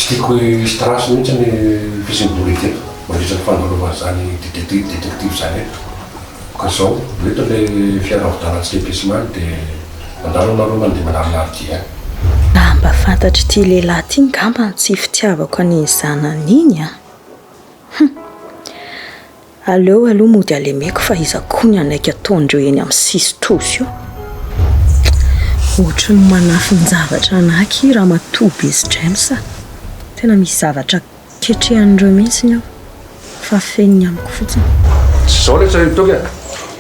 Tsy tiako hisy trace mihitsy ny fisian'ny bolide eto mandritra ny fandalovan'izany détective izany eto. Ka izao, eto ilay fiara vidanantsika Pisman dia mandalo anareo mandeha manarinary dia any. Raha mba fantatr'ity lehilahy ity ngamba ny tsy fitiavako an'iny zanany iny an! Hum! Aleo aloha mody alemeko fa iza koa ny hanaiky ataondreo eny amin'ny sisin-tosy io. Ohatry ny manafin-javatra anah akia ramatoa be sy James a! Tena misy zavatra ketrehan'ireo mihitsy ao fa afeniny amiko fotsiny. Tsy izao letsy ry Toky a!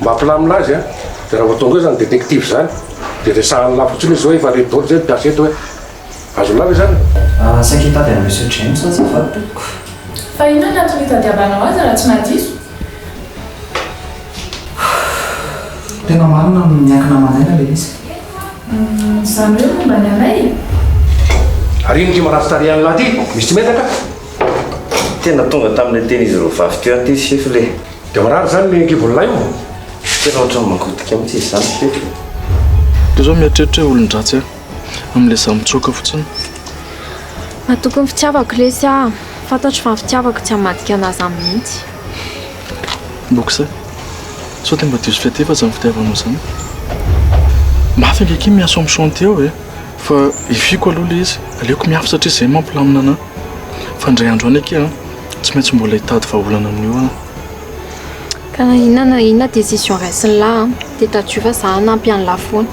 Mba ampilamina azy a! Dia raha vao tonga eo izany détective izany dia resahany lafo intsony izy hoe efa re daholo izay ny mpiasa eto hoe. Azonao ve izany? Saika hitady an'i Monsieur James aho azafady tompoko. Fa inona ny antony hitadiavanao azy raha tsy mahadiso? Tena marina no miankina aman'aina ilay izy. Izany hoe momba ny anay e? Ary ino ity maratsy tarehy an'lah ty? Misy tsy mety angaha? Tena tonga tamin'ilay tenin'izy ireo vavy teo ihany ity chef le. Dia marary izany ny kibon'lah io? Tena ohatran'ny mangotika mihitsy izy izany chef e. Dia zao mieritreritra hoe olon-dratsy aho amin'ilay izaho mitsoaka fotsiny. Matoky ny fitiavako lesy aho. Fantatro fa ny fitiavako tsy hamadika anah zany mihitsy. Boxe. Sao dia mba diso fiatefa izany fitiavanao izany. Mafy ange akia miasa ao amin'ny chantier ao e. Fa efiako aloha ilay izy. Aleoko miafy satria izay mampilamina anah. Fa indray andro any akia an, tsy maintsy mbola hitady vahaolana amin'io aho. Ka na inona na inona décision raisin'lah an, dia tadidio fa za hanampy an'lah foana.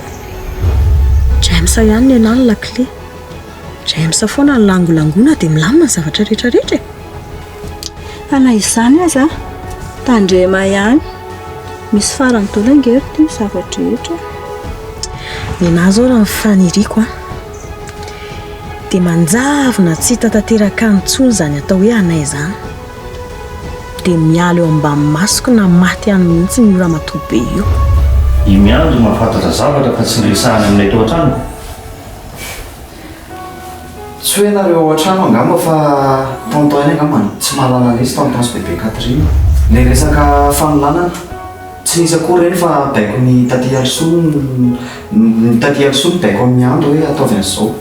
James ihany ny anah ny lakile. James foana ny langolangona dia milamina ny zavatra rehetra rehetra e! Fa na izany aza, tandrema ihany. Misy farany daholo ange ry ty ny zava-drehetra. Nenah zao raha ny faniriako an, dia manjavona tsy hita tanteraka any intsony izany atao hoe anay izany. Dia miala eo ambany masoko na maty any mihitsy io ramatoa be io. I Miandry mahafantatra zavatra fa tsy niresahany aminay tao an-trano. Tsy hoe nareo ao an-trano angamba fa tonton ihany angamba no tsy mahalala an'izy, tonton sy bebe Catherine. Ilay resaka fanolanana, tsy nisy akory ireny fa baikon'i taty Alisoa ny taty Alisoa no baiko amin'i Ando hoe ataovy an'izao.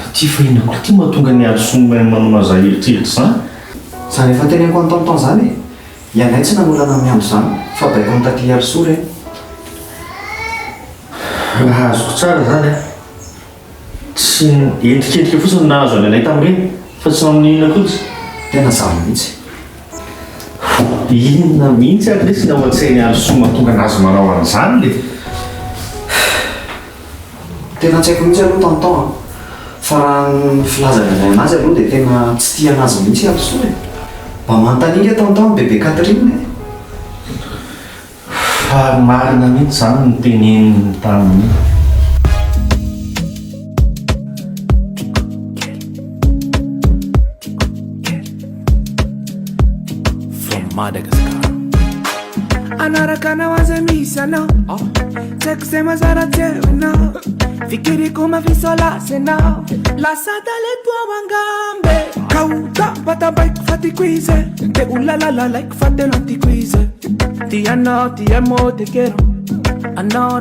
Ity fa inona koa ity mahatonga an'i Alisoa mahay manao an'izany eritreritra izany? Izany efa teneniko an'i tonton izany e! Ianay tsy nanolana amin'i Ando izany fa baikon'i taty Alisoa ireny. Raha azoko tsara izany an, tsy endrikendrika fotsiny no nahazo an'i Anay tamin'ireny fa tsy naninona akory izy. Tena izany mihitsy. Inona mihitsy ary lesy ny ao an-tsain'i Alisoa mahatonga an'azy manao an'izany le? Tena tsy haiko mihitsy aloha tonton an! Fa raha ny filazan'i Anay an'azy aloha dia tena tsy tia an'azy mihitsy i Alisoa e! Mba manontania ange tonton an'i bebe Catherine e! Fa marina mihitsy izany ny teneniny tamin'iny. From Madagascar. Anaraka anao aza misy anao Tsy haiko izay mazara teo ianao Fikiriko mafisolasy ianao Lasa talento ao angambe Kaota batabaiko fa tiako izy Te ho lalalalaiko fa tena tiako izy Ti anao ti amo te quiero Anao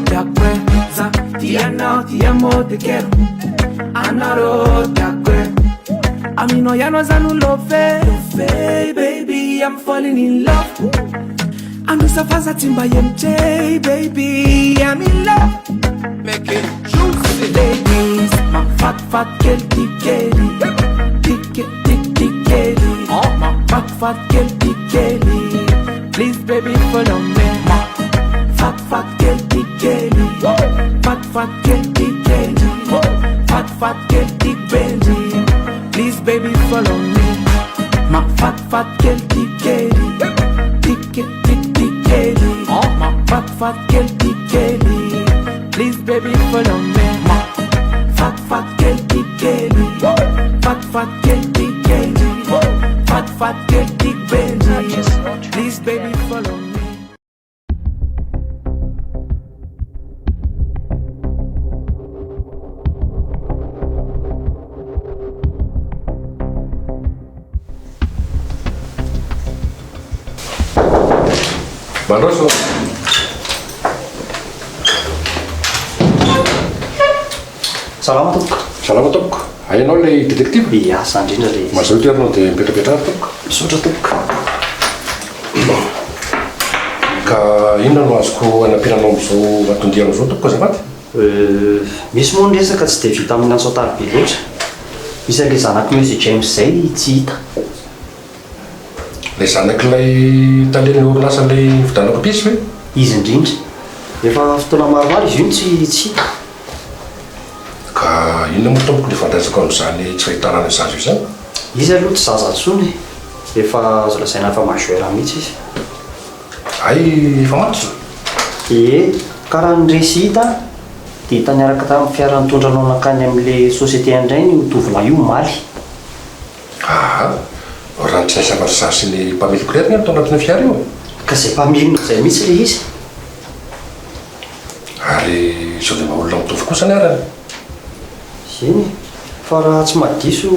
tiako e Za ti anao ti amo te quiero Anao tiako e Aminao ihany za no love Baby I'm falling in love Anosafaza tsy mba MJ Baby I'm in love Make it juicy Ladies Mafatifaty kely ty kely Tike tik tik kely Mafatifaty kely ty kely Please baby follow me Mafatifaty kely ty kely Fatifaty kely ty kely Fatifaty kely ty benji Please baby follow me Mafatifaty kely ty kely Tike tik tik kely Mafatifaty kely ty kely Please baby follow me Mafatifaty kely ty kely Fatifaty kely ty kely Fatifaty kely ty benji Please baby follow me Mandroso. Salama tompoko. Salama tompoko. Hay ianao ilay détective? Ia, za indrindra ilay izy. Mazoto ianao dia mipetrapetraha ary tompoko. Misaotra tompoko. Ka inona no azoko anampiana anao amin'izao anton-dianao izao tompoko azafady? Euh, misy moa ny resaka tsy dia vita amin'ny antso an-tariby loatra. Misy an'ilay zanak'i Monsieur James izay tsy hita. Ilay zanak'ilay talen'ny orinasa ilay nividianako piso ve? Izy indrindra. Efa fotoana maromaro izy io no tsy tsy hita. Ka inona moa tompoko ny ifandraisako amin'izany tsy fahitana an'io zaza io izany? Izy aloha tsy zaza intsony e. Efa azo lazaina fa majeur mihitsy izy. Hay efa matotra? Ie, ka raha ny re sy hita dia hita niaraka tamin'ny fiara nitondra anao nankany amin'ilay société an-drainy io tovolahy io omaly. Aa, raha ny tsy nisy afa-tsy izaho sy ny mpamiliko irery anie no tao anatin'io fiara io e! Ka izay mpamilina izay mihitsy ilay izy. Ary sao dia mba olona mitovy kosa ny arany? Eny e! Fa raha tsy mahadiso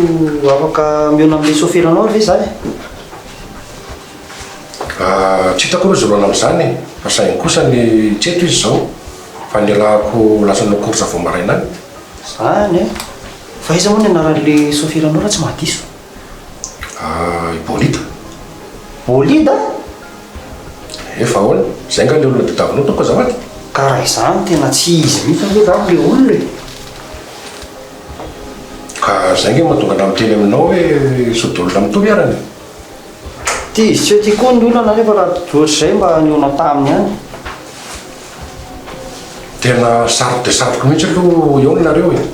afaka mihaona amin'ilay soferanao ary ve izaho e? Tsy hitako aloha izay olana amin'izany e! Fa saingy kosa ny tsy eto izy izao fa nialako lasa nanao course vao maraina any. Zany e! Fa iza moa ny anaran'le soferanao raha tsy mahadiso? I Bolida. Bolida? Efa ahoana? Izay angaha le olona tadiavinao tompoko azafady? Ka raha izany tena tsy izy mihitsy ange izany le olona e! Ka izay ange mahatonga anah miteny aminao hoe sao dia olona mitovy arany e! Ty izy tsy eo ty koa ny olana nefa raha ohatr'izay mba nihaona taminy ihany. Tena sarotro dia sarotro mihitsy aloha eo nareo e!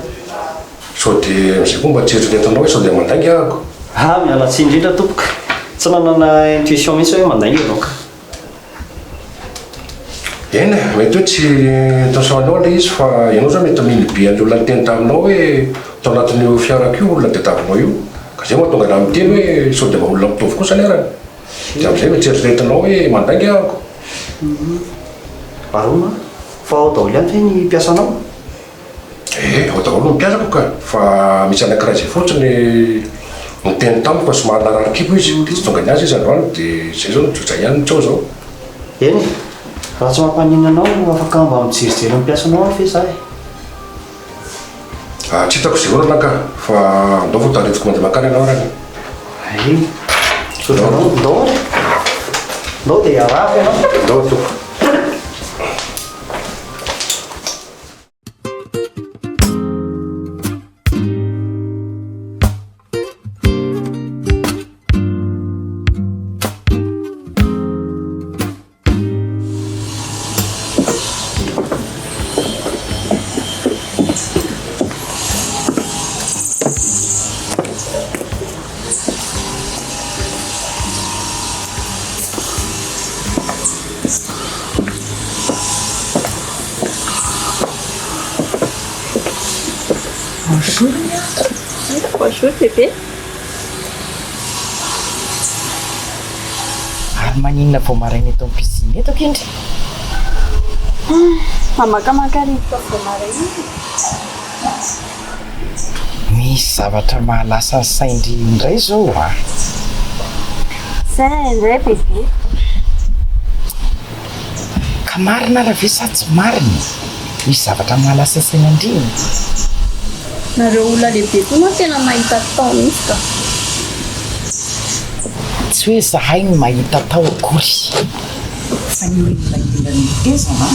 Sao dia amin'izay koa mba tsy eritreretinao hoe sao dia mandainga ahako? Ah, miala tsiny indrindra tompoko. Tsy nanana intuition mihitsy hoe mandainga ianao ka. Eny e, mety hoe tsy intention-nao ilay izy fa ianao izao mety mino be an'ilay olona niteny taminao hoe tao anatin'io fiarako io olona tadiavinao io. Ka izay mahatonga anah miteny hoe sao dia mba olona mitovy kosa ny arany. Dia amin'izay mety eritreretinao hoe mandainga ahako. Arona, fa ao daholo ihany ve ny mpiasanao? Ee, ao daholo ny mpiasako ka! Fa misy anankiray izay fotsiny niteny tamiko fa somary narary kibo izy dia tsy tonga niasa izy androany dia izay izao nijojo ihany ny tsy ao izao. Eny e! Raha tsy mampaninona anao afaka mba mijerijery ny mpiasanao ary ve za e? Ah, tsy hitako izay olana ka! Fa andao vao taritiko mandeha mankany ianao ary. Hay, misaotra anao. Ndao ary! Ndao dia arahako ianao. Ndao tompoko. Bonjour Mianto. Bonjour bébé. Ary maninona vao maraina eto amin'ny piscine eto aky ndry? Mamakamaka rivotra vao maraina e. Misy zavatra mahalasa ny sain-dry indray izao a! Zay indray bebe. Ka marina ara ve sa tsy marina e? Misy zavatra mahalasa saina an-dry e! Nareo olona lehibe koa moa tena mahita atao mihitsy ka. Tsy hoe zahay no mahita atao akory fa ny olona ela nitezana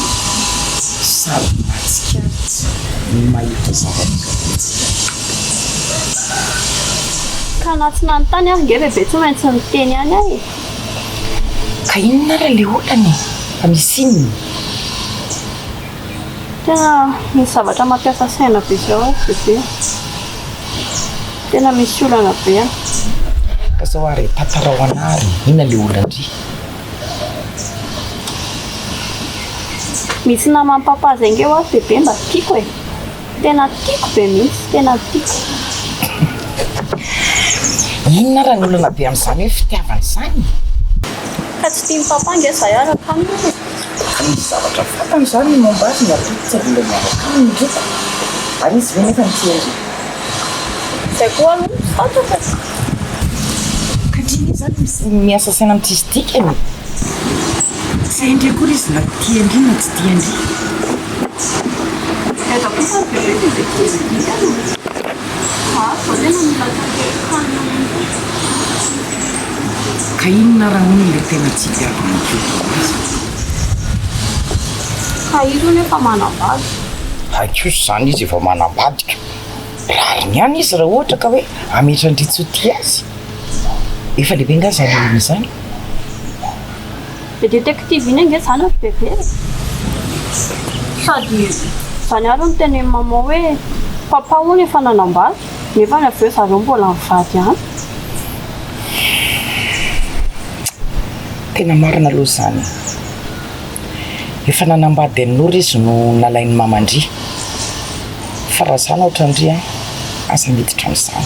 sady mahatsikaritra no mahita zavatra betsaka. Ka na tsy nanontany ary nge bebe tsy maintsy niteny ihany aho e. Ka inona ary le olana e? Fa misy inona? Tena misy zavatra mampiasa saina be zao aho bebe a. Tena misy olana be an. Ka zao ary e, tantarao anah ary e, inona le olan-dry? Misy naman'i papa zay nge hoa bebe mba tiako e. Tena tiako be mihitsy, tena tiako. Inona ara ny olana be amin'izany hoe fitiavana izany? Ka tsy tian'i papa ange izahay araka aminy e. Ka misy zavatra fantany izany ny momba azy matoa tsy mbola miaraka aminy ndry ko. Ary izy ve nefa no tia an-dry? Izay koa aloha tsy fantako e. Ka ndry anie izany misy miasa saina amin'ny tsisy dikany e. Tsy hain-dry akory izy na tia an-dry na tsy tia an-dry. Aiza kosa ry bebe dia izay tsy misy dikany e. Ka inona ara hono ilay tena tsy itiavan'i Koto anazy? Ka izy hono efa manambady. Hay kosa izany izy efa manambady ka. Rariny ihany izy raha ohatra ka hoe hametra an-dry tsy ho tia azy. Efa lehibe angaha izany olona izany? Le détective iny ange zany ry bebe e! Sady zany ary no tenenin'i maman hoe papa hono efa nanambady nefa ny avy eo zareo mbola mivady ihany. Tena marina aloha izany e! Efa nanambady an'i Noro izy no nalain'i maman-dry. Fa raha za no ohatran-dry an, aza miditra amin'izany.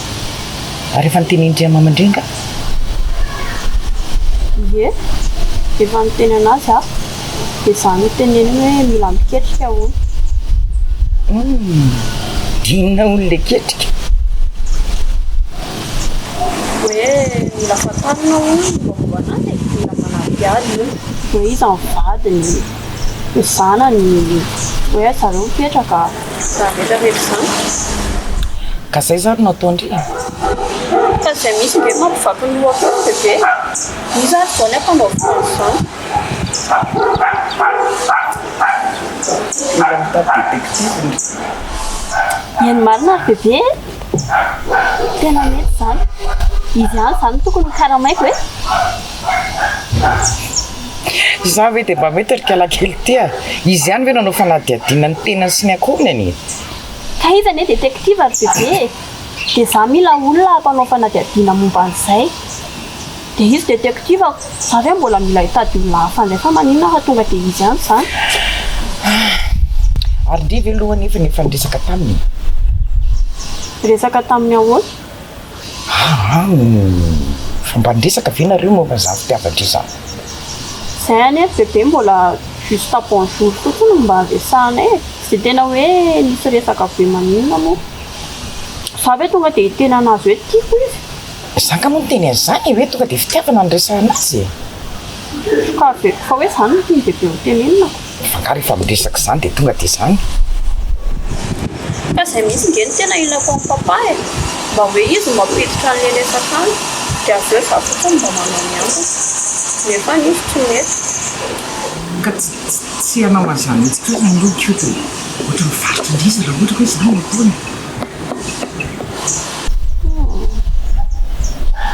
Ary efa nitenenin-dry an'i maman-dry angaha? Ie, efa niteny an'azy aho. Dia za noteneniny hoe mila miketrika hono. Humm, inona hono le ketrika? Hoe mila fantarina hono ny mombamomba an'azy e, mila manadihady hono. Hoe iza ny vadiny, ny zanany, hoe aiza zareo mipetraka. Izany rehetra rehetra izany. Ka zay zany no ataon-dry e. Ka izay mihitsy nge mampivaky ny lohako eo bebe e. Iza ary izao ny ampanaoviko an'izany. Mila mitady détective ndry. Eny marina ry bebe e! Tena mety izany. Izy ihany izany no tokony ho karamaiko e! Izany ve dia mba mety ry kalakely ity a! Izy ihany ve no hanao fanadihadiana ny tenany sy ny akohony anie? Ka izy anie détective ry bebe e! Dia za mila olona hampanao fanadihadiana momba an'izay. Dia izy détective ko! Za ve mbola mila hitady olona hafa indray fa maninona raha tonga dia izy ihany izany? Ary ndry ve aloha anefa ny efa niresaka taminy e? Niresaka taminy ahoana? Aa fa mba niresaka ve nareo momba an'izany fitiavan-dry izany? Izay anie ry bebe mbola juste bonjour fotsiny no mba niresahanay e! Tsy dia tena hoe nisy resaka be maninona moa. Za ve tonga dia hiteny an'azy hoe tiako izy? Za nga moa niteny an'izany e, hoe tonga dia fitiavana no resahana azy e. Ka ve, fa hoe zany no tian'i bebe ho tenenina ko. Fa nga rehefa miresaka izany dia tonga dia izany? Ka zay mihitsy nge no tena ilako an'i papa e, mba hoe izy no mampiditra an'le resaka any, dia avy eo za fotsiny mba manao ny ambiny, nefa izy tsy mety. Ka tsy hanao an'izany mihitsy koa izany aloha Koto e, ohatran'ny faritra indrisy raha ohatra ka hoe izany no ataony.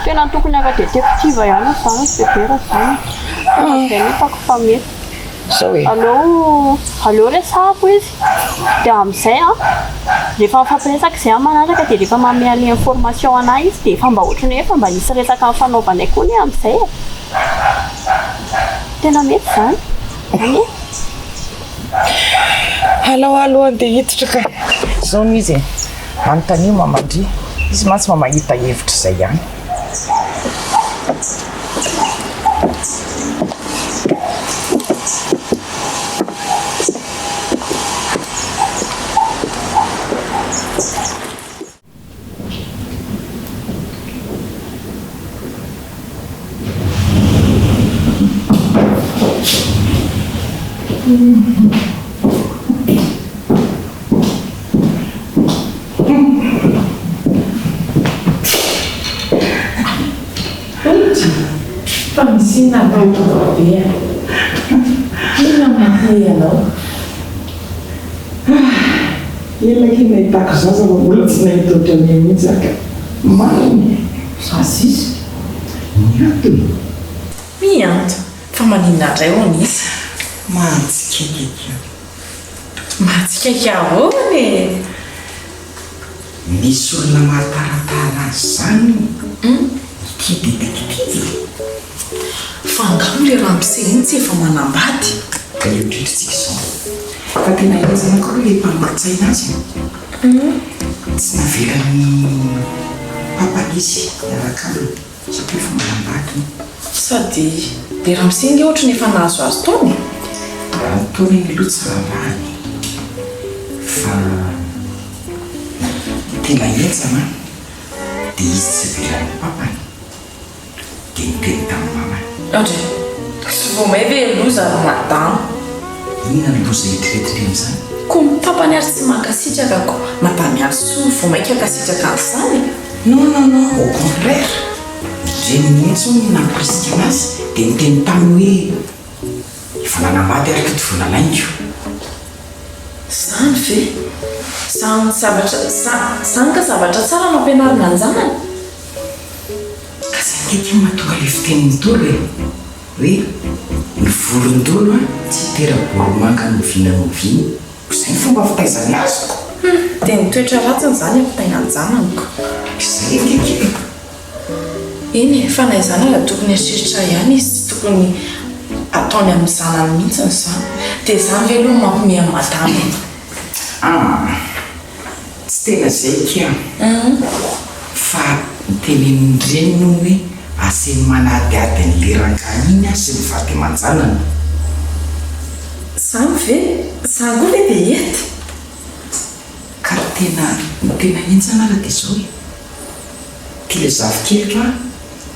Tena tokony haka détective ihany aho zany ry bebe raha zany. Tena zay no hitako fa mety. Zao e. Aleo aleo resahako izy dia amin'izay an, rehefa mifampiresaka izay amin'ny manaraka dia rehefa manome an'ilay information an'ahy izy dia efa mba ohatran'ny hoe efa mba nisy resaka nifanaovanay koa anie amin'izay e. Tena mety izany. Zany e. Alao aloha andeha hiditra ka. Zao no izy e. Anontanio maman-dry. Izy mantsy mba mahita hevitra izay ihany. Fa misy inona atao be a? Inona mampiomehy anao? Ah! Ela akia nahitako zaza fa mbola tsy nahita ohatran'io mihitsy aho ka. Marina e! Aziz, ny antony? Mianto, fa maninona indray hono izy? Mahatsikaiky akia. Mahatsikaiky ahoana e? Misy olona mahataratara azy izany ity détective e! Fa angaha moa ilay ramose iny tsy efa manambady? Ka eo indrindra tsika izao. Fa tena henjana koa aloha ilay mpanolotsaina azy e! Tsy navelan'ny papany izy hiaraka aminy satria efa manambady hono. Sady ilay ramose ange ohatry ny efa nahazoazo taona e! Raha ny taonany aloha tsy raharahany fa ny tena henjana dia izy tsy avelan'ny papany. dia niteny tamin'ny mamany. Andry, tsy vao may ve loza ry madama? Inona no loza eritreretindry amin'izany? Koa ny papany ary tsy mankasitraka ko madame Alisoa vao mainka hankasitraka an'izany e? Non non non, au contraire! reniny mihitsy hono no nampirisika anazy dia niteny taminy hoe efa nanambady ary koto vao nalainiko. Zany ve? Zany zavatra zany ka zavatra tsara no ampianarina an-janany? Ka zay nge akia mahatonga le fitenin'ny Ntaolo e! Hoe ny vorondolo an tsy hitera-boromanga n'oviana n'oviana. Izay ny fomba fitaizany azy ko! Hum! Dia ny toetra ratsiny izany ampitaina an-janany ko! Izay ange akia e! Eny e, fa na izany aza tokony eritreritra ihany izy, tsy tokony ataony amin'ny zanany mihitsiny izany. Dia izany ve aloha no mampiomehy an'i madama e? Ah! Tsy tena izay akia fa ny tenenin'ny reniny hono hoe asainy manadihady an'ilay rangahy iny aho sy ny vady aman-janany. Izany ve? Izany koa ve dia hety? Ka tena ny tena henjana ara dia izao e! Ity ilay zafikeliko an,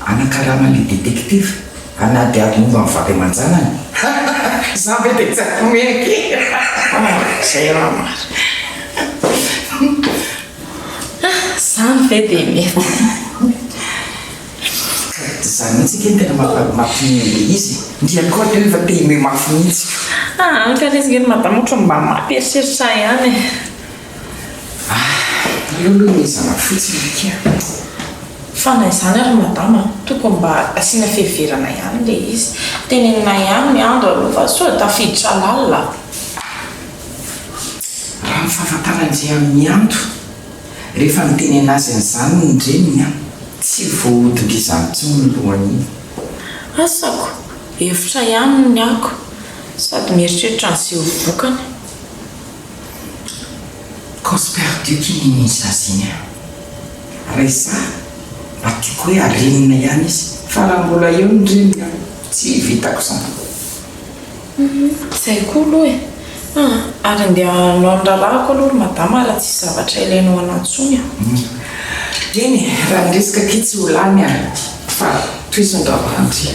anakarama an'ilay détective hanadihady momba ny vady aman-janany. Izany ve dia tsy hampiomehy akia e! Izay raha marina. Izany ve dia mety? Ka izany mihitsy ange no tena mampiomehy an'ilay izy e! Ndry ihany koa aloha efa te hiomehy mafy mihitsy. Aa, ka ilay izy ange ry madama ohatran'ny mba mampieritreritra ahy ihany e! Ah, aleo aloha hihezana fotsiny akia. Fa na izany ary madama a, tokony mba asiana fiheverana ihany ilay izy. Tenenina ihany miandro aloha fa sao tafiditra lalina. Raha ny fahafantaran-dry an'i Miando, rehefa niteny anazy an'izany ny reniny an, tsy voahodin-dry izany intsony ny lohany iny. Asako, hevitra ihany ny ako, sady mieritreritra an'izay ho vokany. Cause perdue ky iny zaza iny an! Raha izaho mba tiako hoe arenina ihany izy fa raha mbola eo ny reniny an! Tsy vitako izany. Izay koa aloha e! Aa! Ary andeha hanao ny raharahako aloha ry madama raha tsisy zavatra ilainao anà intsony an! Eny e! Raha ny resaka akia tsy ho lany an! Fa tohizo ny raharahan-dry.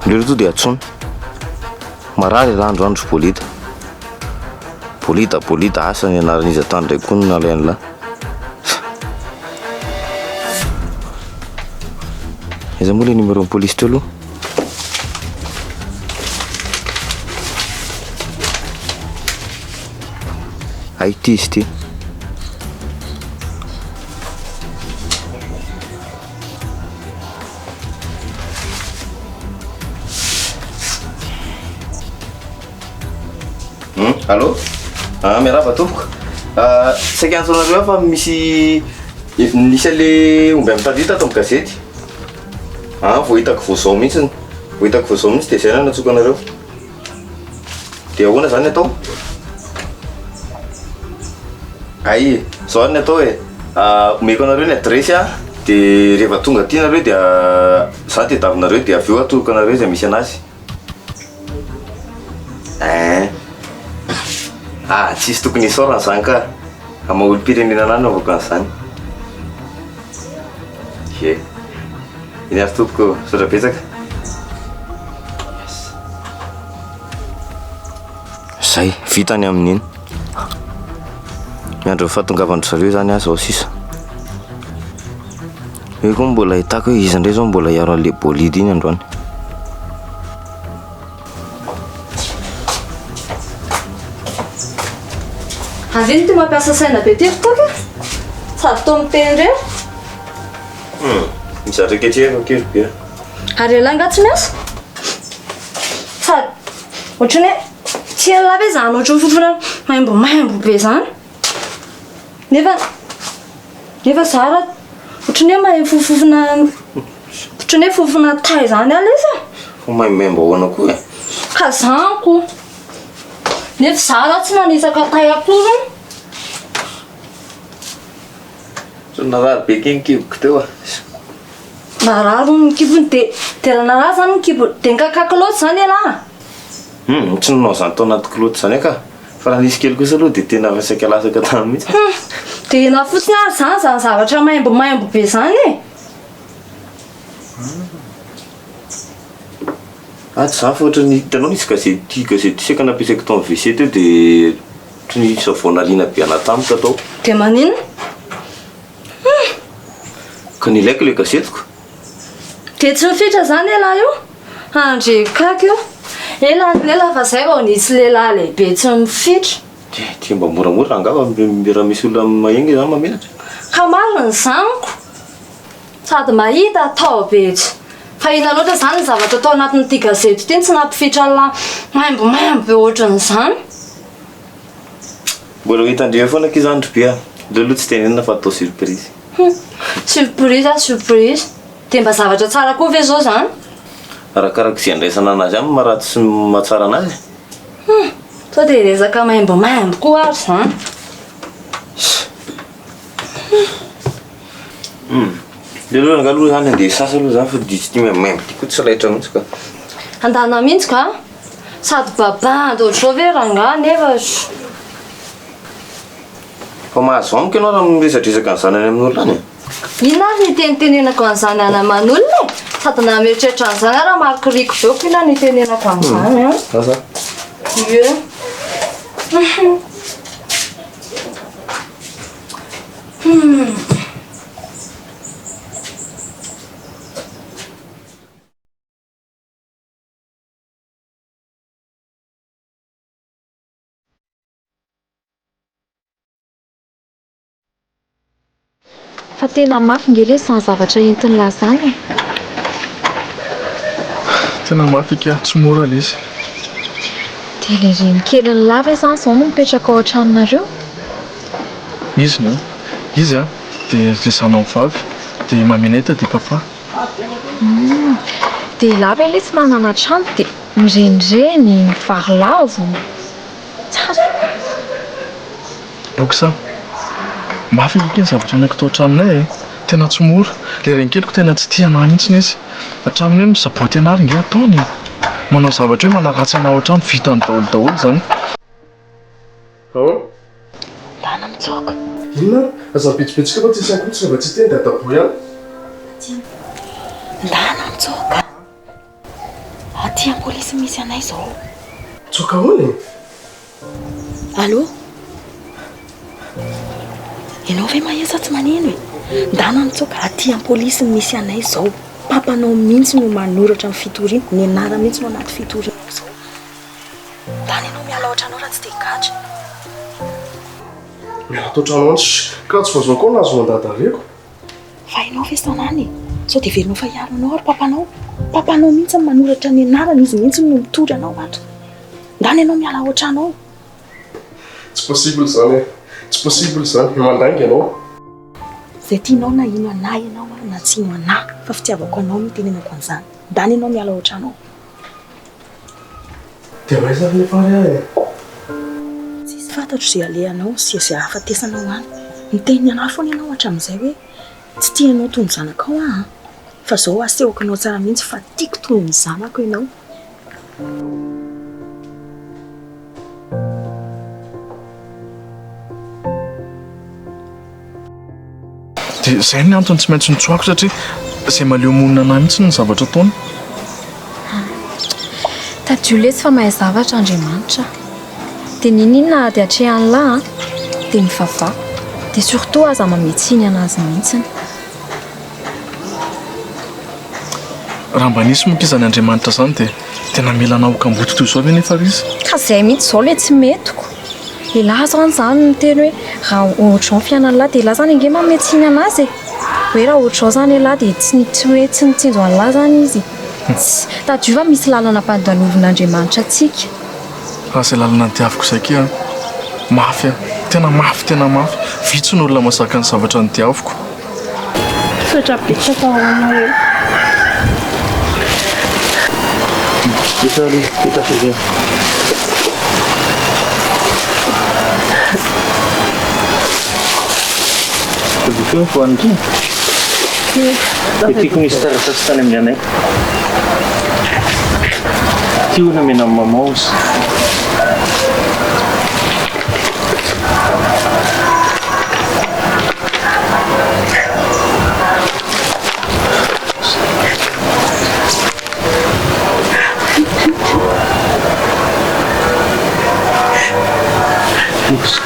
Aleo aloha tonga dia antsoina. Marary ialahy androany ry Bolida. Bolida, Bolida, asa ny anaran'iza tany indray koa no nalain'ilahy. Aiza moa ilay numéro-n'ny polisy teo aloha? Hay ity izy ity. Hmm, allô? Ah, miarahaba tompoko. Ah, saika hiantso anareo aho fa misy nisy an'le omby amin'ny tadidy tato amin'ny gazety. Ah, vao hitako vao zao mihitsy. Vao hitako vao zao mihitsy dia izay no nantsoiko anareo. Dia ahoana izany ny atao? Hay, izao ary ny atao e. Omeko anareo ny adiresy an, dia rehefa tonga aty nareo dia za tediavinareo dia avy eo atoroko anareo izay misy anazy. Ein. Ah, tsisy tokony hisaorana izany ka. Amin'ny maha olom-pirenena anah no anaovako an'izany. Ie. Eny ary tompoko, misaotra betsaka. Yes. Zay, vita ny amin'iny. Miandry ny fahatongavan-dry zareo izany aho izao sisa. Eo koa mbola ahitako hoe iza indray izao mbola hiaro an'ilay bolide iny androany. Ary ino ty mampiasa saina be ty ry Toky a? Sady toa miteny irery. Hum, mizatra ketrehako akia ry Bera. Ary ialahy angaha tsy miasa? Sady ohatran'ny hoe tian'lah ve izany ohatran'ny fofona maimbomaimbo be izany? Nefa nefa za raha ohatran'ny hoe mahay fofofona ohatran'ny hoe fofona tay izany aho lesy a! Fa maimbomaimbo ahoana koa e? Ka zany ko. Nefa za raha tsy nanisaka tay akory. Tsy narary be kay ny kiboko teo a. Narary hono ny kibony de de raha narary zany ny kibony de nikaka kilaoty zany elah? Hum, tsy nanao izany tao anaty kilaoty izany aho ka. Fa raha nisy kely kosa aloha dia tena efa saika latsaka tany mihitsy. Hum, de ena fotsiny ary zany zany zavatra maimbomaimbo be zany e. Ah tsy zany fa ohatran'ny hitanao nisy gazety ity gazety ity saika nampiasaiko tao amin'ny WC teo dia ohatran'ny nisy vaovao nariana be anà tampoka tao. Dia maninona? Hum! Ka nilaiko ilay gazetiko. Dia tsy mifitra izany ialahy io? Handre kaky io. Ela ny ela fa zay vao nisy lehilahy lehibe tsy mifitra. Dia dia mba moramora angamba raha misy olona maheno izany mamenatra. Ka marina izany ko. Sady mahita atao be tsy. Fa inona loatra izany ny zavatra tao anatin'ity gazety ity no tsy nampifitra an'lah maimbomaimbo be ohatran'izany? Mbola ho hitan-dry foana akia izany ry be a! Aleo aloha tsy tenenina fa atao surprise. Hum! Surprise ah surprise! Dia mba zavatra tsara koa ve izao izany? Arakaraka izay andraisana anazy ihany no maharatsy sy mahatsara anazy e! Hum! Sao dia resaka maimbomaimbo koa ary izany? Hum. Aleo aloha rangahy aloha zany andeha hisasa aloha zany fa dia tsy tia maimaimbo ty koa tsy raitra mihitsy ka. Andana mihitsy ka. Sady babandy ohatr'izao ve rangahy nefa. Fa mahazo amiko ianao raha miresadresaka an'izany any amin'olona any e. Inona ary ny hitenitenenako an'izany any aman'olona e? Sady na mieritreritra an'izany ary marikoriko be ko inona no hitenenako an'izany an. Lasa. Ie. Fa tena mafy nge lesy zany zavatra entin'lah zany e. Tena mafy ika, tsy mora le izy. Dia le renikelin'lah ve zany zao no mipetraka ao an-tranonareo? Izy no, izy an, dia le zanany vavy, dia i Maminette dia papa. Humm, dia elah ve lesy manana trano dia mirenireny, mivarilavo, tsy azoko. Box a! Mafy ange ny zavatra niainako tao an-tranonay e! Tena tsy mora. Ilay renikeliko tena tsy tia anà mihitsy izy. Hatramin'ny hoe misaboty anà ary ange ataony e! Manao zavatra hoe manaratsy anà ao an-trano, vitany daholo daholo izany. Ao? Ndana mitsoaka. Inona ary? Aza mibitsibitsika fa tsisy akoho tsy rehefa tsy hiteny dia adaboy any. Ndana mitsoaka. Aty am-polisy misy anay izao. Mitsoaka ahoana e? Allô? Ianao ve maheno sa tsy maneno e? Ndana mitsoaka, aty am-polisy misy anay izao. Papanao mihitsy no manoratra ny fitoriana, ny anarany mihitsy no anaty fitoriana ao izao. Ndana ianao miala ao an-trano ao raha tsy te higadra. Miala ato an-trano any, ka tsy vao izao koa nahazo mandat d'arrêt-ko. Fa hainao ve Sanana e? Sao dia heverinao fa hiaro anao ary papanao? Papanao mihitsy no manoratra ny anarany, izy mihitsy no mitory anao ato. Ndana ianao miala ao an-trano ao. Tsy possible izany e! Tsy possible izany, mandainga ianao. Izay tianao na hino anà ianao na tsy hino anà fa fitiavako anao no itenenako an'izany. Ndana ianao miala ao an-trano ao. Dia ho aiza ary nefa ary aho e? Tsisy fantatro izay alehanao sy izay ahafatesanao any. Niteny anà foana ianao hatramin'izay hoe tsy tia anao toy ny zanakao aho an! Fa izao asehoko anao tsara mihitsy fa tiako toy ny zanako ianao. Dia izay ny antony tsy maintsy nitsoahako satria izay mahaleo monina anah mihitsy ny zavatra ataony. Tadidio lesy fa mahay zavatra Andriamanitra. Dia n'inon'inona ady atrehan'lah an, dia mivavaha. Dia surtout aza mamehy tsiny an'azy mihitsiny. Raha mba nisy moa izany Andriamanitra izany dia tena mila anah ho kamboty toy izao ve nefa ry izy? Ka izay mihitsy izao ilay tsy metiko. Elah zany zany miteny hoe raha ohatr'izao ny fiainan'lah dia elah zany ange manome tsiny an'azy e! Hoe raha ohatr'izao zany elah dia tsy tsy hoe tsy nitsinjo an'lah zany izy. Tsy. Tadidio fa misy lalana ampandalovin'Andriamanitra antsika. Raha izay lalana diaviko izay akia an! Mafy an! Tena mafy tena mafy! Vitsy ny olona mahazaka ny zavatra nodiaviko. Misaotra betsaka ho anao e. Mipetraha aloha, mipetraha chérie. Tadidio ny voan'ny Dia tiako misy taratasy tany amin'ny anay. Ty hono omena an'i maman ozy.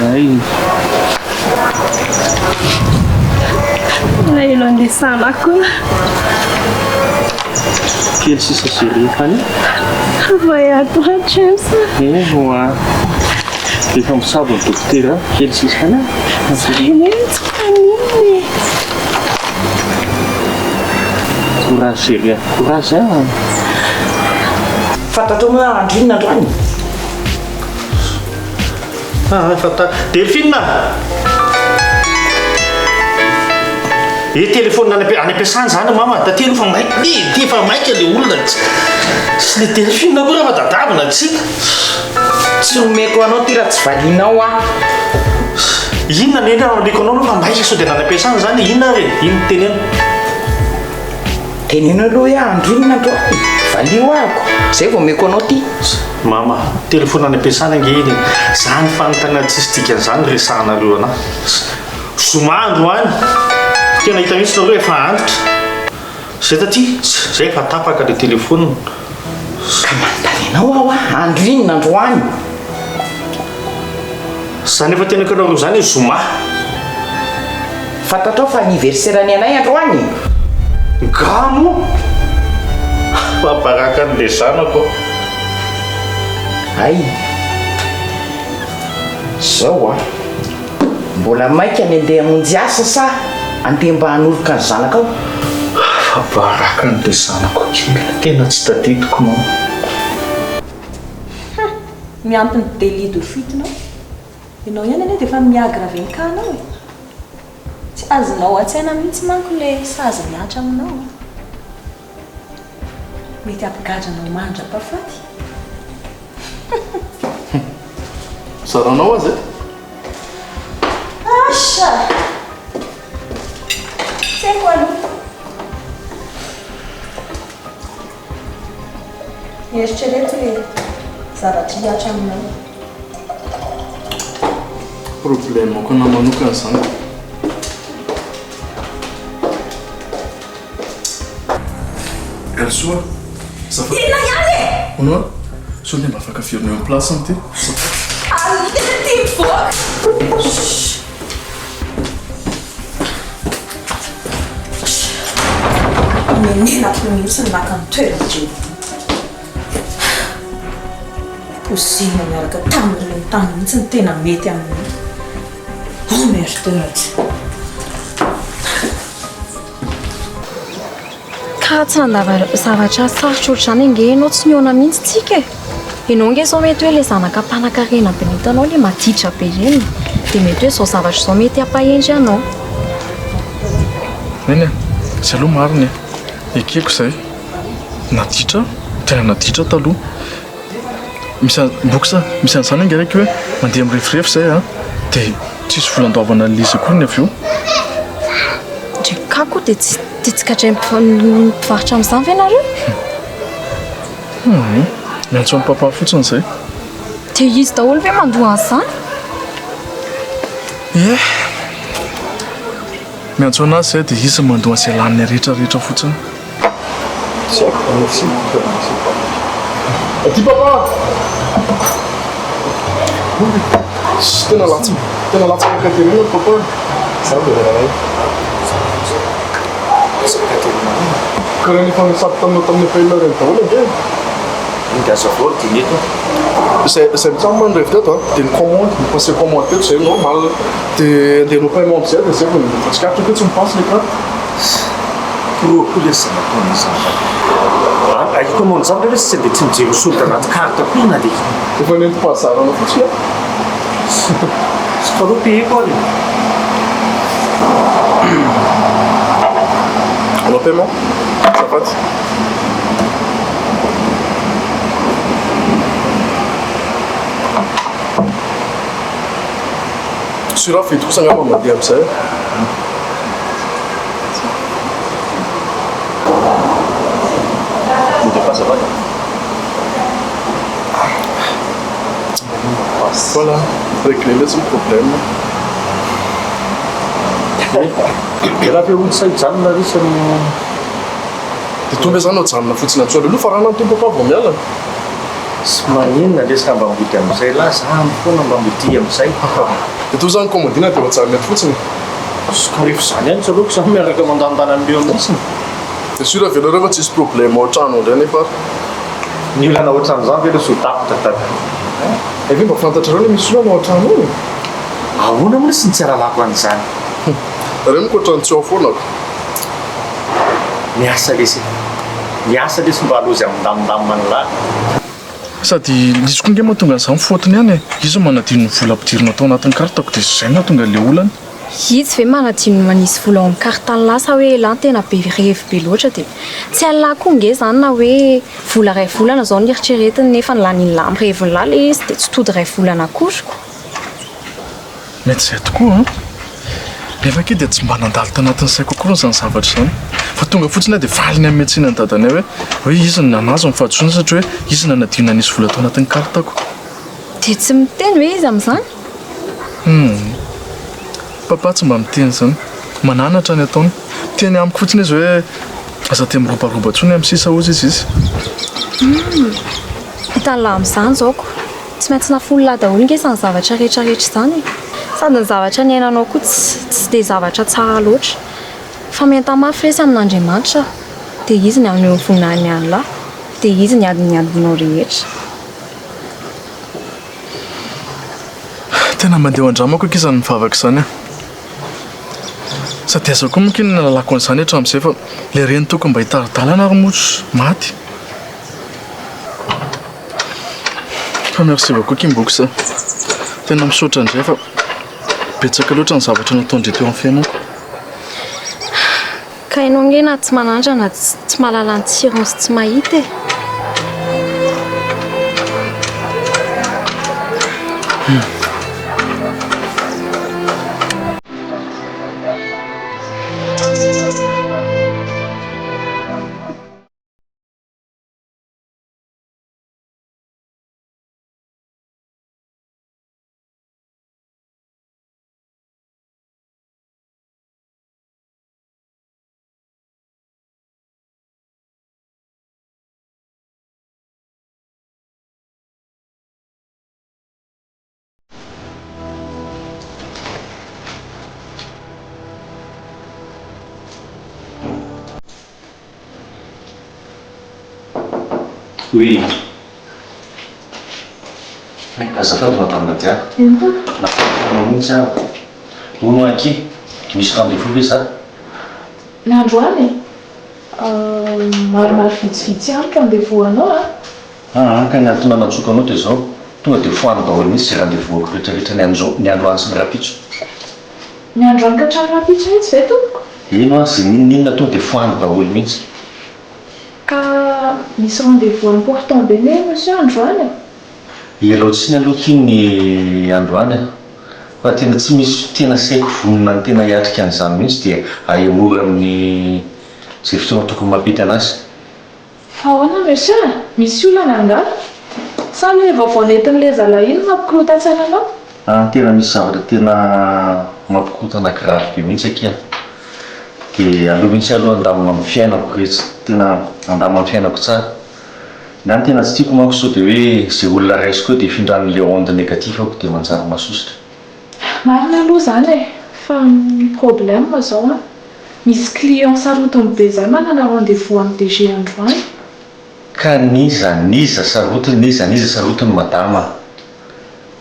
Zay. Malahelo an'ilay zanako. Kely sisa chérie fany. Travaille à toi James. Eh hoa. Efa misabo ny dokotera kely sisa fany. Zay anie tsy maninona e. Courage chérie, courage a. Fantatrao moa andro inona androany? Ah, efa ta. Delphine! E téléphone any any am-piasana izany mama, taty aloha fa maika, le ty efa maika le olona. Sy le Delphine koa raha fa dadavina tsy hita. Tsy omeko anao ty raha tsy valianao aho. Inona ny raha omeko anao aloha fa maika sao dia any am-piasana izany, inona ary e? Inona teneno? Teneno aloha hoe andro inona androany? Valio ahako, zay vao omeko anao ty. Mama, telephone any am-piasana ange iny e. Zany fanontaniana tsisy dikany zany resahanareo anah. Zoma androany. Tena hita mihitsy nareo efa antitra. Zay taty, zay efa tapaka le telephone. Ka manontany anao aho a, andro inona androany? Zany efa tenako anareo zany hoe zoma. Fantatrao fa anniversaire ny anay androany? Nga moa? Mahabaraka an'le zanako. Hay. Zao an. Mbola maika ny andeha hamonjy asa sa andeha mba hanoroka ny zanakao? Afa-baraka an'le zanako kely. Tena tsy tadidiko mama. Hum! Miampy ny délit de fuite-nao. Ianao ihany anie dia efa mi-aggraver ny cas-nao e! Tsy azonao an-tsaina mihitsy manko ilay sazy mihatra aminao. Mety hampigadra anao mandra-pahafaty. Zaranao aza e! Asa! Tsy haiko aloha. Eritrereto ilay zavatra hihatra aminao. Problème-ko anahy manokana izany. Herisoa, azafady. Inona ihany e? Hono hoa, sao dia mba afaka averina eo amin'ny place-ny ity? Azafady. Ary tena tia mivoaka. Shh. Nenenako mihitsy ny naka ny toeran'i Jenny. Pozina niaraka tamin'ireny tany mihitsy no tena mety amin'io. Emmerdeur tsy. Ka tsy nandava zavatra sarotra ohatr'izany ange ianao tsy nihaona mihitsy tsika e. Ianao ange izao mety hoe ilay zanaka mpanankarena be hitanao ilay maditra be ireny dia mety hoe izao zavatra izao mety hampahendry anao. Eny e, izay aloha marina e, ekeko izay. Naditra aho, tena naditra aho taloha. Misy an, box, misy an'izany ange raiky hoe mandeha mirefirefy izay an, dia tsisy vola andoavana an'ilay izy akory ny avy eo. Ndry ka koa dia tsy dia tsy gadrain'ny mpivarotra amin'izany ve nareo? Hum, miantso an'i papa fotsiny izay. Dia izy daholo ve mandoa an'izany? Ie. Miantso an'azy izay dia izy mandoa an'izay laniny rehetra rehetra fotsiny. Tsy haiko, merci, merci. Aty papa! Tena latsaka, tena latsaka ankaterena ny papa. Za mbola nanao. Latsaka ankaterena. Karaha ny efa nisady taminao tamin'ny appel ireny daholo ange e. Ny gaz à bord dia mety. Izay izay mitsam ny revy teto a, dia ny commande, mi passer commande teto izay normal, dia andeha hanao paiement amizay dia zay vao voatsikaritra hoe tsy mi-passe le carte. 20 izay nataon'izy ireo. Ay commande zany ve tsy dia tsy mijery solde anaty carte koa na dia. Efa nentim-pahazarana fotsiny aho. Fa aloha payeko ary e. Hanao paiement? Azafady. Sûr aho vita kosa angamba mandeha amin'izay. Mot de passe azafady. Voilà, réglé mihitsy ny problème. Dia raha ve hody sa hijanona ry sa no. Dia tonga izany ajanona fotsiny antsoina aloha fa raha ny tompoko aho vao miala. Tsy maninona lesy raha mba mody amin'izay lah za any foana mba modia amin'izay. Dia toa izany commandina dia ajanona eto fotsiny. Ka rehefa izany ihany tsy aleoko za miaraka mandanindany amin'ireo mihitsy. Dia sûr ve nareo fa tsisy problème ao an-trano indray nefa ary. Ny olana ohatran'izany ve aloha tsy ho tapitra dada eh. Hay ve mba fantatrareo le misy olana ao an-trano ao e? Ahoana moa lesy ny tsy ahalalako an'izany? Nareo manko ohatran'ny tsy ao foana ko. Miasa lesy e. Miasa lesy mba aloha izay amindamindamina ny lahy. Sady izy koa nge mahatonga an'izany faute-ny ihany e. Izy no manadino ny vola ampidirina tao anatin'ny carte-ko dia izay no nahatonga an'ilay olana. Izy ve manadino ny manisy vola ao amin'ny carte-n'lah sa hoe elah no tena be revy be loatra dia tsy hain'lah koa nge izany na hoe vola iray volana izao no eritreretiny nefa ny lanin'lah amin'ny revin'lah ilay izy dia tsy tody iray volana akory ko. Mety izay tokoa an! Nefa akia dia tsy mba nandalo tanatin'ny saiko akory izany zavatra izany. Fa tonga fotsiny aho dia faly ny hanome tsiny an'i dadanay hoe hoe izy no nanazo ny fahadisoana satria hoe izy no nanadino nanisy vola tao anatin'ny carte-ko. Dia tsy miteny ve izy amin'izany? Humm. Papa tsy mba miteny izany. Mananatra ny ataony. Miteny amiko fotsiny izy hoe aza dia mirobaroba intsony amin'ny sisa hozy izy izy. Humm. Hitan'lah amin'izany izao ko. Tsy maintsy nafoin'lah daholo nge izany zavatra rehetra rehetra izany e! Sady ny zavatra niainanao koa tsy tsy dia zavatra tsara loatra. Fa mientà mafy resy amin'Andriamanitra dia Izy ny haneho ny voninahiny an'lah, dia Izy ny hiady ny adinao rehetra. Tena mandeha ho andramako akia izany mivavaka izany a! Sady aiza koa moa akia no nahalalako an'izany hatramin'izay fa ilay reny tokony mba hitari-dalana ary moa maty. Fa merci beaucoup Kimbox a. Tena misaotra indray fa betsaka loatra ny zavatra nataon-dry teo amin'ny fiainako. Ka ianao ange na tsy manandrana tsy mahalala ny tsirony sy tsy mahita e. Oui. Azafady Madame Nadia. Nafahanao mihitsy aho. Hono akia, misy rendez-vous ve za? Ny androany e? Maromaro vitsivitsy ihany rendez-vous anao a! Aa ka ny antony nanantsoiko anao dia izao, tonga dia foano daholo mihitsy izay rendez-vous-ako rehetra rehetra ny anjo ny androany sy ny rahampitso. Ny androany ka hatramin'ny rahampitso mihitsy ve tompoko? Ino an, izay n'inon'inona tonga dia foano daholo mihitsy. Ka misy rendez-vous important be ne monsieur androany e? Ialao tsiny aloha akia ny androany an, fa tena tsy misy tena saiko vonona ny tena hiatrika an'izany mihitsy dia ahemory amin'ny izay fotoana tokony mampety an'azy. Fa ahoana monsieur a? Misy olana angaha? Sa le vaovao nentin'le zalahy iny no mampikorotan-tsaina anao? An, tena misy zavatra tena mampikorontana grave be mihitsy akia. Dia aleo mihitsy aloha handamina ny fiainako retsy, tena handamina ny fiainako tsara. Ny ahy ny tena tsy tiako manko sao dia hoe izay olona raisiko eo dia hifindran'le onde négatif-ko dia manjary masosotra. Marina aloha izany e! Fa ny problème zao an, Misy client sarotiny be zay manana rendez-vous am DG androany. Ka n'iza n'iza sarotiny n'iza n'iza sarotiny madama a!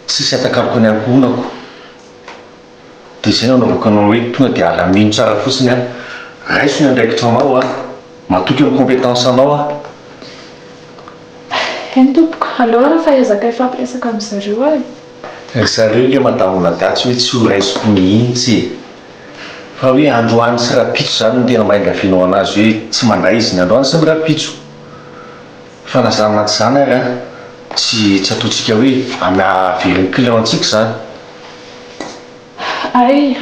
Tsisy atakaloko ny ankohonako. Dia izay no anaovako anao hoe tonga dia alamino tsara fotsiny an! Raiso ny andraikitranao an! Matoky amin'ny compétence anao aho. Eny tompoko, aleo ary fa ezaka hifampiresaka amin zareo aho e. Ry zareo nge madame Nadia tsy hoe tsy ho raisiko mihitsy e! Fa hoe androany sy rapitso zany no tena mba ingavianao anazy hoe tsy mandray izy ny androany sy ny rapitso. Fa na zany na tsy zany ary an, tsy tsy ataontsika hoe hahavery ny client ntsika izany. Hay,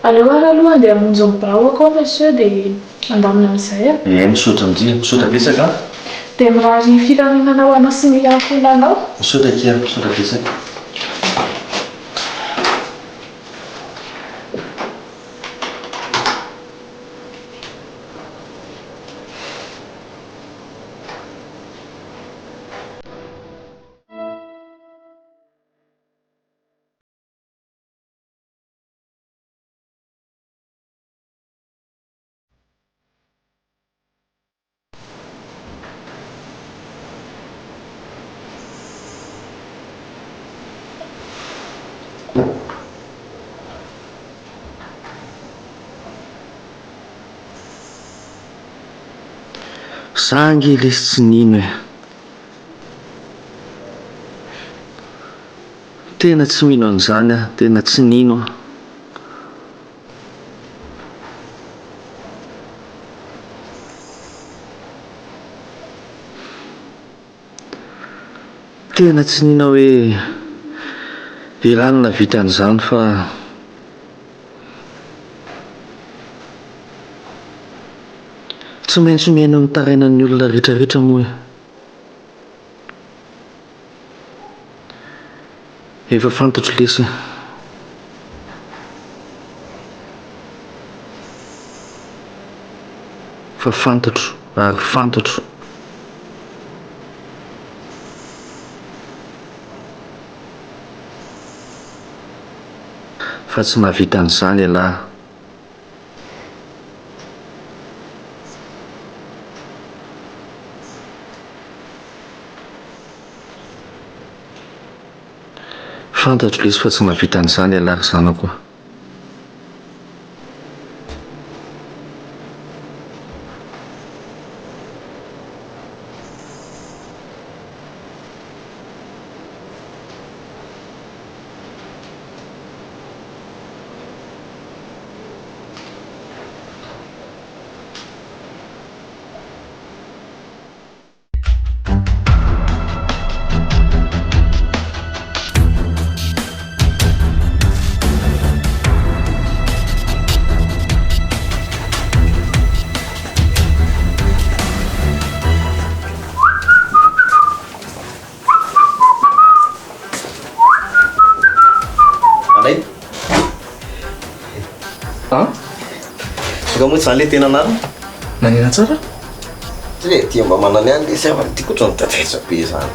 aleo ary aloha andeha hamonjy ny birao akao monsieur dia handamina an'izay e. Ee, misaotra ndry, misaotra betsaka an. Dia mirary filaminana ho anao sy ny ankohonanao. Misaotra akia, misaotra betsaka. Za ange lesy tsy nino e. Tena tsy mino an'izany aho, tena tsy nino aho. Tena tsy nino aho hoe elah no nahavita an'izany fa. Tsy maintsy mihaino ny tarainan'ny olona rehetrarehetra moa e. Efa fantatro lesy e. Fa fantatro ary fantatro. Fa tsy mahavita an'izany ialahy. Fantatro lesy fa tsy mahavita an'izany ialahy ry zanako a. Anay. An? Tonga moa izany ilay tena anarana? Nanina tsara? Tsy hoe tia mba manana ihany lesy aho fa tiako ohatran'ny tataitra be izany.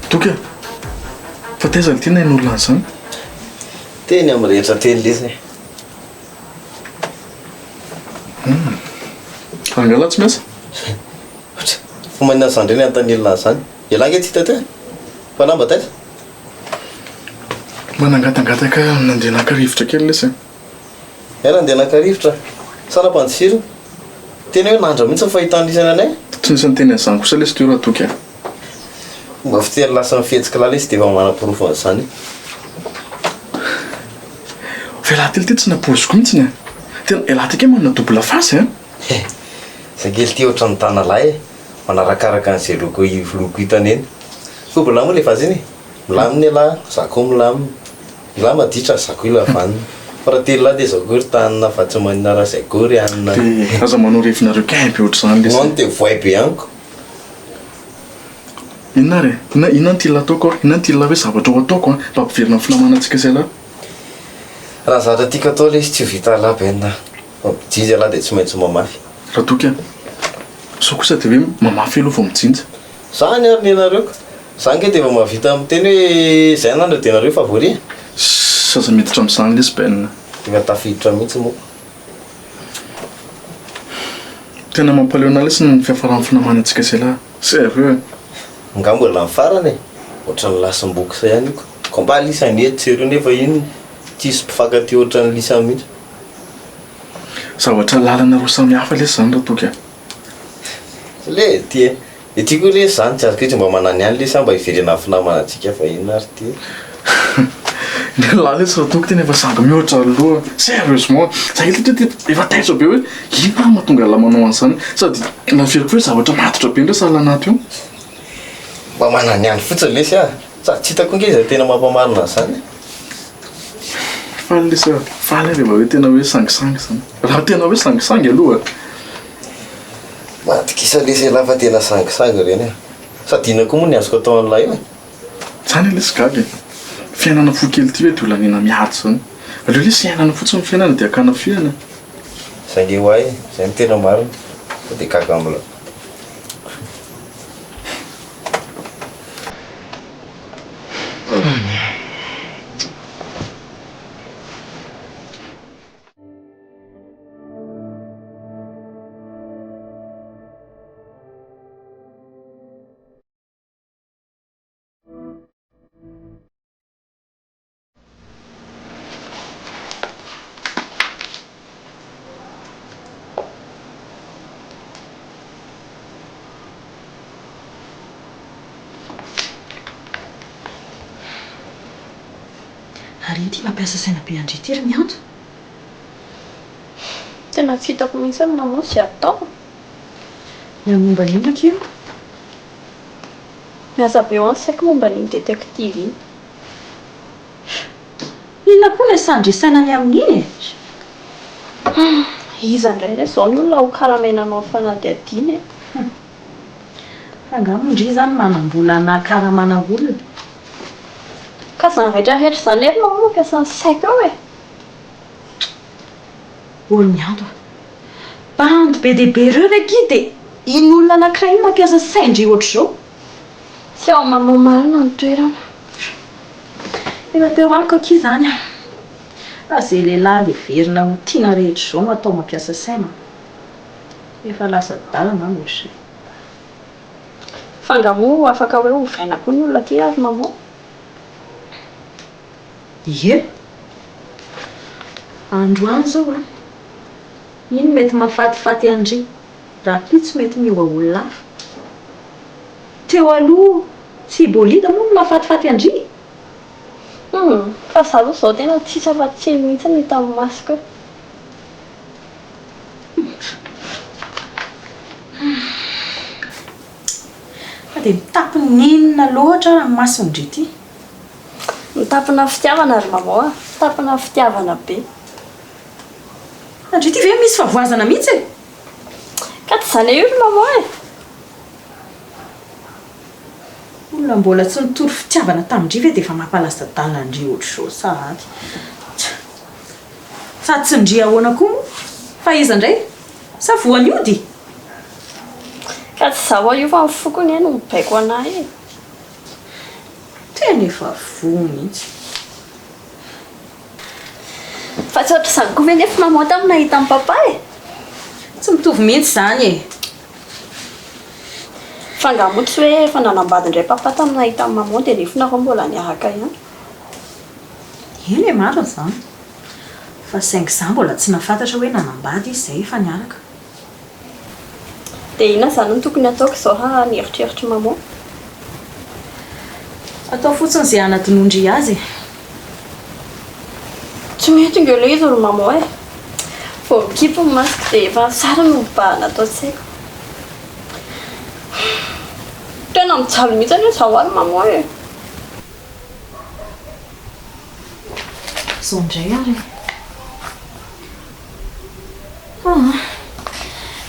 Toky a! Fa taiza ity nahay olona an'izany? Teny amin'ny rehetra teny lesy e. Hum. Fa angaha lahy tsy miasa? Fa maninona an'izany indray ny anontanian'lah an'izany? Ialahy ange tsy hita teo e! Fa lamba taiza? Mba nangatangataka nandeha naka rivotra kely lesy e. Hay nandeha naka rivotra? Sa nampandosirina? Tena hoe nandra mihitsy ny fahitan'ny isany anay? Tsy nisy niteny an'izany kosa lesy teo Ratoky a! Fomba fitery lasa ny fihetsik'lah lesy dia efa manaporofo an'izany. Fa ialahy telo ty tsy nampoiziko mihitsiny e! Tena ialahy ty kay manana double face e! He! Zay kely ty ohatran'ny tanalahy e! Manarakaraka an'izay loko loko hitany eny. Fomba moa le vaza iny e! Milamina ialahy, za koa milamina. Ialahy maditra, za koa ila vanona. Fa raha telo lahy dia zao koa ry tanina fa tsy maninona raha zay koa ry anona. Dia aza manao revinareo quin be ohatr'izany lesy e! Non dia voay be amiko. Inona ary e? Inona inona no tian'lah ataoko ary? Inona no tian'lah hoe zavatra ho ataoko an, mba hampiverina ny finamanantsika sy ialahy? Raha ny zavatra tiako atao lesy tsy ho vitan'lah Ben a! Fa mijinja ialahy dia tsy maintsy mamafy. Ratoky a! Sao kosa dia hoe mamafy aloha vao mijinja? Zany ary ny anareo ka! Za nge dia efa mahavita miteny hoe zay anandra dia nareo favori e! Sss aza miditra amin'izany lesy Ben. Efa tafiditra mihitsy moa. Tena mampaleo anah lesy ny fiafaran'ny finamanantsika sy elah. Sérieux. Nga mbola ny farany e! Ohatran'ny lasim-box ihany io ka! Combat lisany eto sy eroa nefa inn tsisy mpifankatia ohatran'ny lisany mihitsy. Zavatra lalana roa samy hafa lesy zany Ratoky a! Le ty e! Ity koa lesy zany tsy azoko hoe tsy mba manana ihany lesy aho mba hiverena amin'ny finamanantsika fa inona ary ty e! Ny lahy lesy Ratoky tena efa sangy mihoatra aloha sérieusement! Za kely ty efa taitra be hoe inona ary mahatonga an'lah manao an'izany sady naveriko hoe zavatra matotra be ndray sahala anaty io. Mba manana ihany fotsiny lesy ah! Sady tsy hitako ange izay tena mampamarina an'izany e. Faly lesy aho, faly aho rehefa hoe tena hoe sangisangy izany. Raha tena hoe sangisangy aloha. Matokisa lesy elah fa tena sangisangy ireny e. Sady inona koa moa ny azoko atao an'lah eo e? Zany lesy gaga e. Fiainana fohy kely ity ve dia ho laniana miady izany. Aleo lesy iainana fotsiny ny fiainana dia hakana fiainana. Zay nge ho ahy e, zay no tena marina fa dia gaga amla. Ary ity mampiasa saina be an-dry ity ry Mianto. Tena tsy hitako mihitsy ny mamono izay atao. Ny amin'ny momba an'inona akia io? Miasa be ho an saiko momba an'iny détective iny. Inona koa ilay sandresaina ny amin'iny e? Humm, iza indray re izao ny olona ho karamaina hanao ny fanadihadiana e? Humm. Fa angaha moa ndry izany manam-bola hanakaramana olona? Ka izany rehetra rehetra izany anie ry maman mampiasa ny saiko eo e! Ol mianto a! Bandy be dia be ireo ve akia dia iny olona anankiray iny mampiasa sain-dry ohatr'izao? Tsy ao maman marina ny toerana. Efa teo amiko akia izany an! Fa izay lehilahy heverina ho tiana rehetra izao no atao mampiasa saina an! Efa lasa adala angamba ohatr'izay. Fa nga moa afaka hoe ovaina koa ny olona aty ary maman? Ie! Androany izao an! Iny mety mahafatifaty an-dry, rahampitso mety miova olona hafa. Teo aloha tsy i Bolida moa no mahafatifaty an-dry? Humm! Fa za aloha izao tena tsisy afa-tsy iny mihitsy no hita amin'ny masoko eo. Fa dia mitapina inona loatra ary ny mason-dry ity? Mitapina fitiavana ry maman a! Mitapina fitiavana be. Ndry ity ve misy fahavoazana mihitsy e! Ka tsy izany io ry maman e! Olona mbola tsy nitory fitiavana tamin-dry ve dia efa mampalasa-dala an-dry ohatr'izao sahady. Sady tsy ndry ahoana koa moa? Fa iza indray? Sa voan'ny ody? Ka tsy izaho io fa ny foko anie no mibaiko an'ahy e! Tena efa voa mihitsy. Fa tsy ohatr'izany koa ve nefa maman tamin'ny nahita an'i papa e? Tsy mitovy mihitsy izany e! Fa angaha moa tsy hoe efa nanambady indray papa tamin'ny nahita an'i maman dia nefa nareo mbola niaraka ihany? Eny e, marina izany. Fa saingy izaho mbola tsy nahafantatra hoe nanambady izy izay efa niaraka. Dia inona izany no tokony hataoko izao raha ny eritreritr'i maman? Atao fotsiny izay hanadinoan-dry azy e. Tsy mety ange ilay izy ry maman e. Vao mikipy ny masoko dia efa sary no mibahana ato an-tsaiko. Tena mijaly mihitsy anie izaho ary maman e. Izao indray ary e. Aa.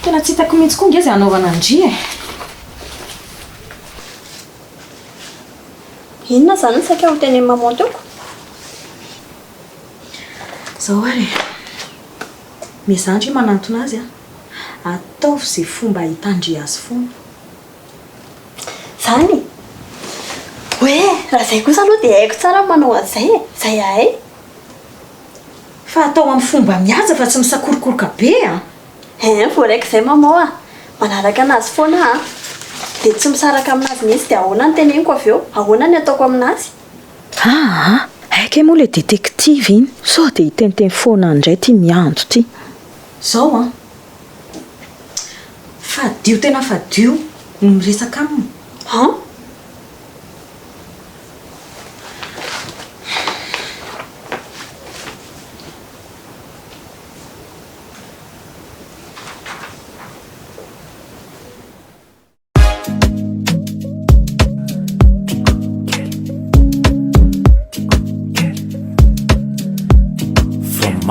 Tena tsy hitako mihitsy koa ange izay hanaovana an-dry e. Inona izany no saika ho tenenin'i maman teo ko? Izao ary e. Miezaha ndry manantona azy an. Ataovy izay fomba ahitan-dry azy foana. Izany? Oe, raha izay kosa aloha dia haiko tsara ny manao an'izay e! Izay ahay. Fa atao amin'ny fomba mihaja fa tsy misakorokoroka be an! Hein, voaraiko izay maman a! Manaraka anazy foana aho an! Dia tsy misaraka aminazy mihitsy dia ahoana no teneniko avy eo? Ahoana ny ataoko aminazy? Aa! Hay kay moa ilay détective iny, sao dia hiteniteny foana any indray ity mianto ity. Zao an! Fadio tena fadio ny miresaka aminy. An!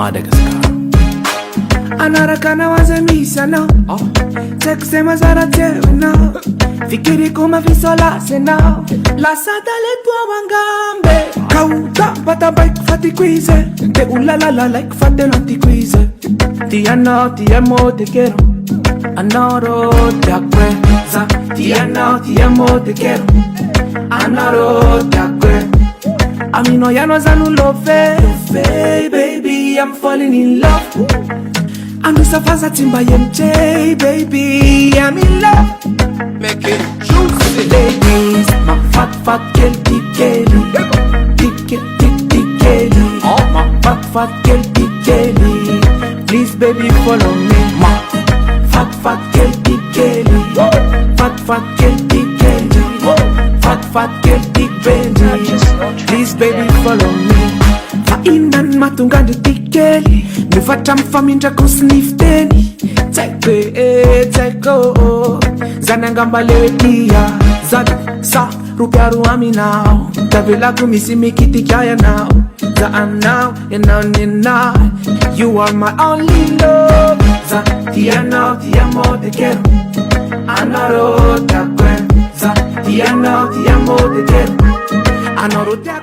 Madagascar. Anaraka anao aza misy anao. Tsy haiko izay mazara tsy eo ianao. Fikiriko mafisolasy ianao. Lasa talento ao angambe. Ka ho tampatampaiko fa tiako izy e. Te ho lalalalaiko fa tena tiako izy e. Tia anao, ti amo, te quiero. Anao rô tiako e. Za tia anao, ti amo, te quiero. Anao rô tiako e. Aminao ihany aho za no love. Baby, I'm falling in love. Anosafaza tsy mba MJ, baby, I'm in love. Make it juicy. Ladies, mafatifaty kely ty kely. Ty kely, ty ty kely. Mafatifaty kely ty kely. Please baby follow me. Mafatifaty kely ty kely. Fatifaty kely ty kely. Fatifaty kely ty baby. Please baby follow me. Fa inona no mahatonga andry ty kely miovatra amin'ny famindrako sy ny fiteny? Tsy haiko e, tsy haiko ô. Zany angamba le hoe tia zany sa ropiaro aminao. Tavelako misy mikitika ianao. Za aminao, ianao nenahy. You are my only love. Za tia anao, ti amo, te quiero. Anao rô tiako e. Za tia anao, ti amo, te quiero. Anao rô tiako.